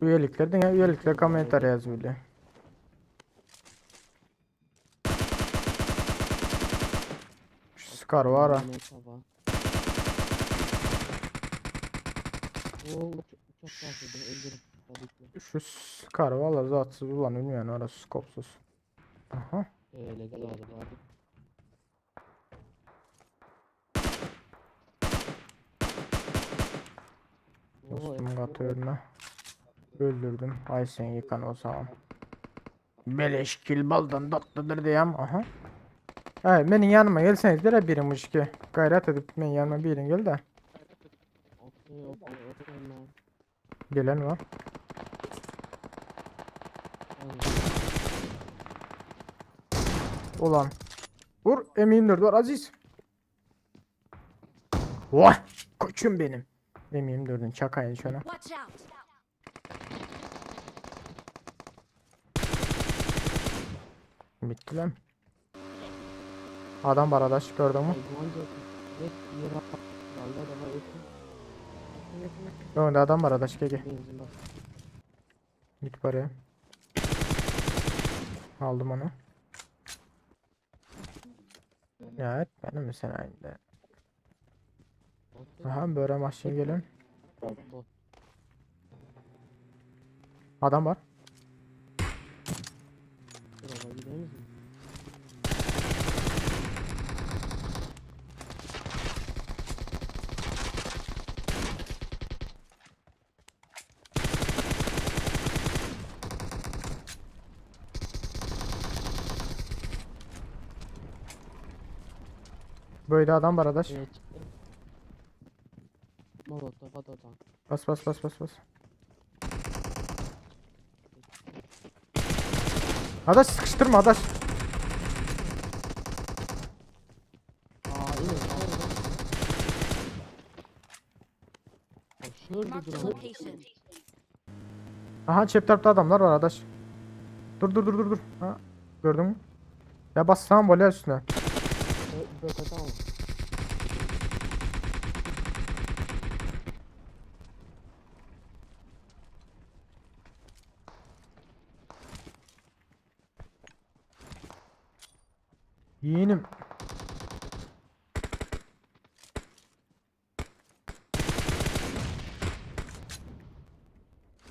Üyelikler diňe üyelikler kommentariýa ýazyp bilýär. Şu Scar var ha. Şu Scar valla zatsyz ulan bilmeýän ara skopsuz. Aha. Öyle galiba. Dostum gaty ölme. Öldürdüm. Ay sen yıkan o zaman. Beleş kill baldan tatlıdır diýem. Aha. Ay menin yanıma gelseniz bire birin muşki. Gayret edip menin yanıma birin gel de. Okey okey okey man. Gelen var. Ulan. Vur M24 var Aziz. Vah! Koçum benim. M24'ün çakayın şuna. Watch out! Bitti lan. Adam var adaş gördün mü? Önde adam var adaş gel gel. Benzin bas. Git paraya. Aldım onu. Ya et benim mi sen aynı? Aha böyle maşın gelin. Bot. Adam var. Drop'a gidelim mi? Böyle adam var adaş. Şeye çıktı. Molotov at oradan. Bas bas bas bas bas. Adaş sıkıştırma adaş. Aa iyi. Koşuyor Marked bir a drone. location. Aha çep tarafta adamlar var adaş. Dur dur dur dur dur. Ha, gördün mü? Ya bas sen voley üstüne. Bök adam. Yeğenim.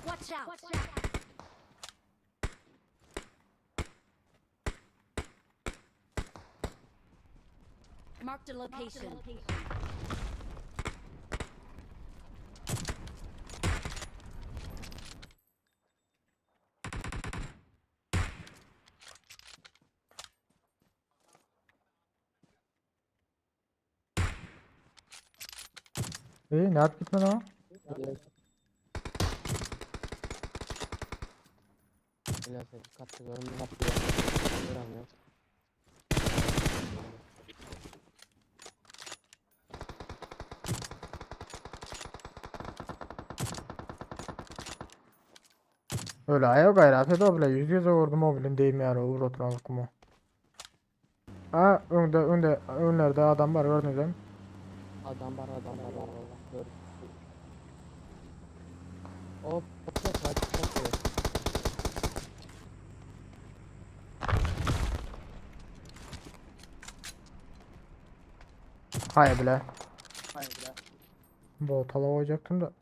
Watch out! Marked a location. İyi ne yap gitme lan? Biraz dikkatli görün. Göremiyor. Öyle ayak gayret et bile yüz yüze vurdum o bilin değil mi yani olur oturan kumu. Ha önde önde önlerde adam var gördünüz mü? Adam var adam var var var. Gör. Hop hop hop hop hop. Hayır bile. Hayır bile. Boltala koyacaktım da.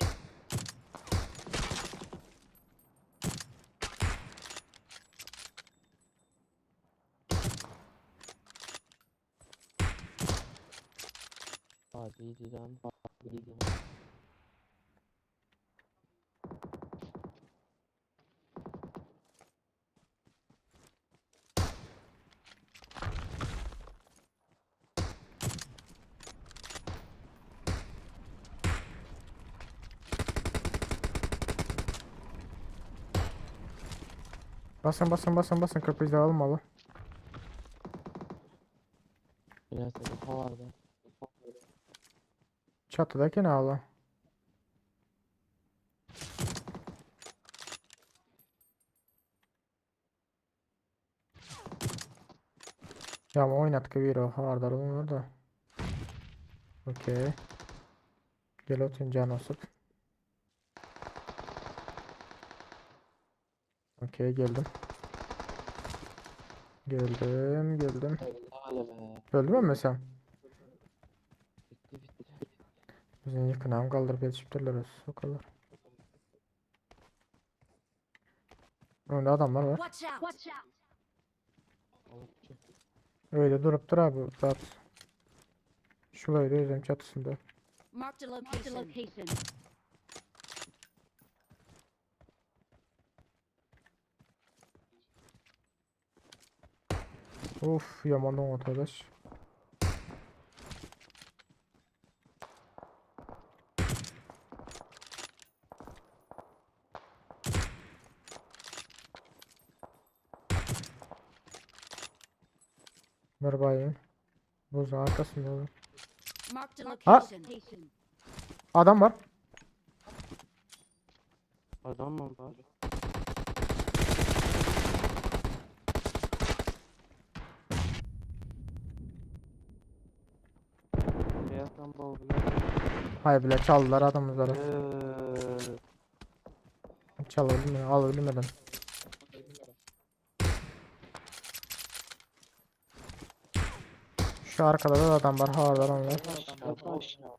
Hadi lan. Hadi lan. Basın basın basın basın kapıyı da almalı. Biraz da kafa vardı. Çatıdaki ne ala? Ya ama oynat ki bir o hardar onlar da. Okey. Gel oturun can olsun. Okey geldim. Geldim geldim. Öldü mü sen? Bitti bitti. Bizim yakınam kaldırıp yetişipdirler öz sokarlar. Önde adamlar var. Watch out! Watch out! Alıp Öyle durup dur abi zat. Şurayı da özüm çatısında. Marked a location. Of yaman arkadaş. Merhaba. Buzun arkasında. oğlum. Marked a Ha. location. Adam var. Adam mı var? Beyazdan bol bile. Hay bile çaldılar adamızları. Eee, Çalabildim mi? Alabilmeden. Şu arkada da adam var. Havalar onlar. aşağı, aşağı.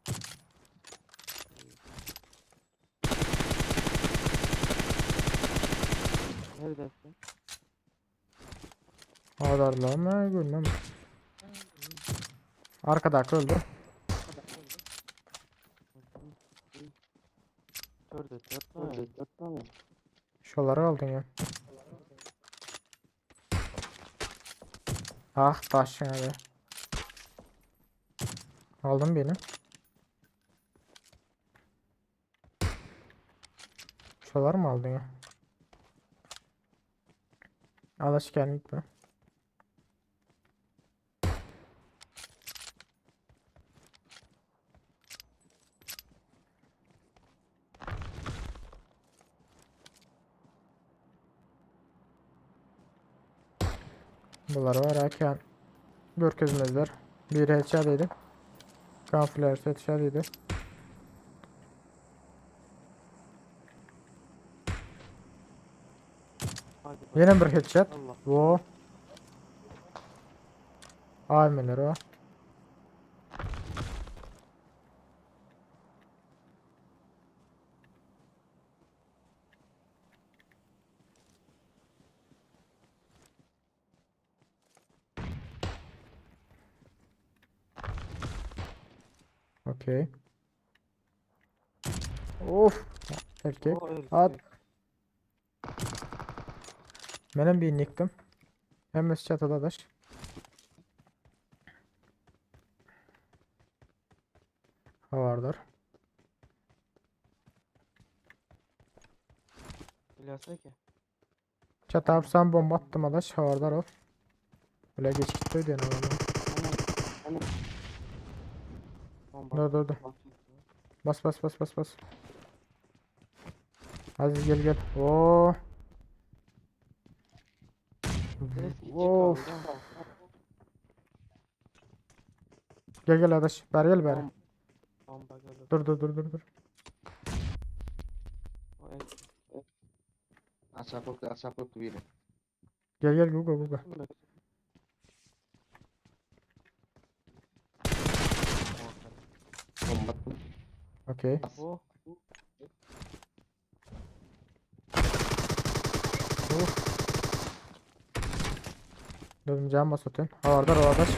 Neredesin? Havalarla mı? Görmem. Arkadaki öldü. Dörde dört tane. Dört tane. Şuraları aldın ya. Ah taşın abi. Aldın beni. Şuralar mı aldın ya? Alaş gel gitme. Bunlar var hakan. Görkezmezler. Biri headshot Kamuflaj headshot yedi. Hadi bakalım. Yine bir headshot. Allah. Wo. AVM'ler o. Okey. Of. Erkek. O erkek. At. Menem birini yıktım. Hem çatıda adaş. Havardar. Bilhassa ki. Çatı abi sen bomba attım adaş. Havardar ol. Öyle geç gitti ödüyor Hemen. Hemen. Bomba. Dur dur dur. Bas bas bas bas bas. Aziz gel gel. Oo. Of. Of. Gel gel adaş. Ver gel beri. Bomba geldi. Dur dur dur dur dur. O erkek. Aşağı aşağı biri. Gel gel Google Google. Bomba attım. Okey. Bu. Of. Dedim can bas atın. Havardar o adaş.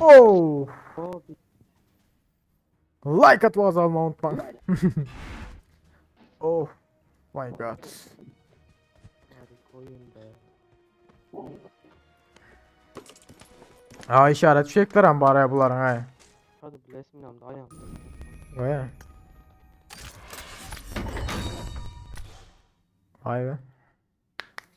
Oh! O bir Like atmayı azalma unutma. Oh my god. Hadi koyun be. Ha işaret fişekler hem bari buların ha. Hadi bilesim da ayağım. Vay. Vay be.